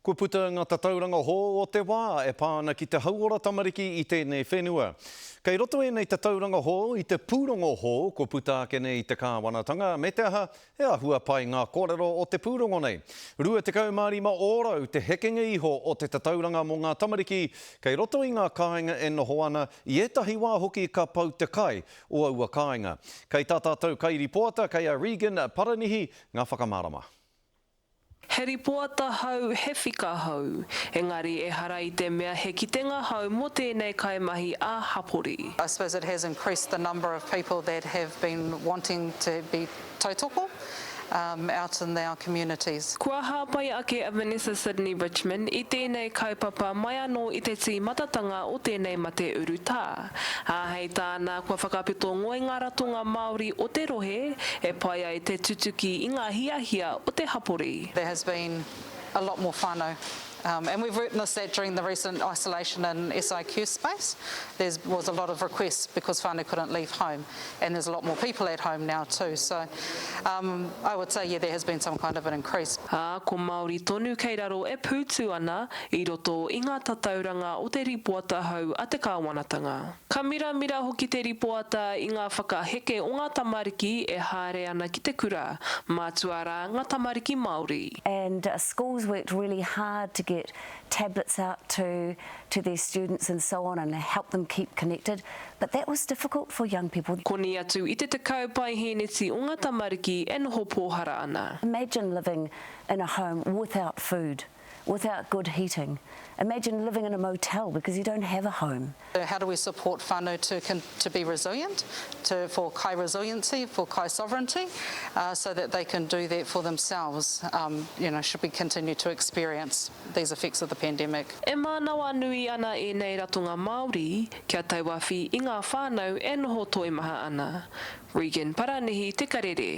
Kua puta ngā tatauranga hou o te wā e pā ana ki te hauora tamariki i tēnei whenua. Kei roto ēnei tatauranga hou i te pūrongo hou kua puta ake nei i te kāwanatanga, me te aha, he āhua pai ngā kōrero o te pūrongo nei. 25 ōrau te hekenga iho o te tatauranga mō ngā tamariki kei roto i ngā kāinga e noho ana, i ētahi wā hoki ka pau te kai o aua kāinga. Kei tā tātou kairipoata, kei a Regan Paranihi ngā whakamārama. He ripoata hou, he whika hou. Engari ehara i te mea he kitenga hou mō tēnei kaimahi ā-hapori. I suppose it has increased the number of people that have been wanting to be tautoko out in our communities. Kua hāpai ake a Vanessa Sydney Richmond i tēnei kaupapa mai anō i te tīmatatanga o tēnei mate urutā. Ā, hei tāna, kua whakapito ngoi ngā ratonga Māori o te rohe e pai ai te tutuki i ngā hiahia o te hapori. There has been a lot more whānau and we've witnessed that during the recent isolation in SIQ space. There was a lot of requests because whānau couldn't leave home and there's a lot more people at home now too. So I would say yeah there has been some kind of an increase. Ā, ko Māori tonu kei raro e pūtu ana i roto i ngā tatauranga o te ripoata hou a te kāwanatanga. Ka miramira hoki te ripoata i ngā whakaheke o ngā tamariki e haere ana ki te kura, mātua rā ngā tamariki Māori. And schools worked really hard to get tablets out to to their students and so on and help them keep connected, but that was difficult for young people. Koni atu i te 10 paihēneti o ngā tamariki e noho pōhara ana. Imagine living in a home without food, without good heating. Imagine living in a motel because you don't have a home. How do we support whānau to to be resilient, to for kai resiliency, for kai sovereignty, so that they can do that for themselves, you know, should we continue to experience these effects of the pandemic. E mānawanui ana ēnei ratonga Māori kia tauawhi i ngā whānau e noho toimaha ana. Regan Paranihi Te Karere.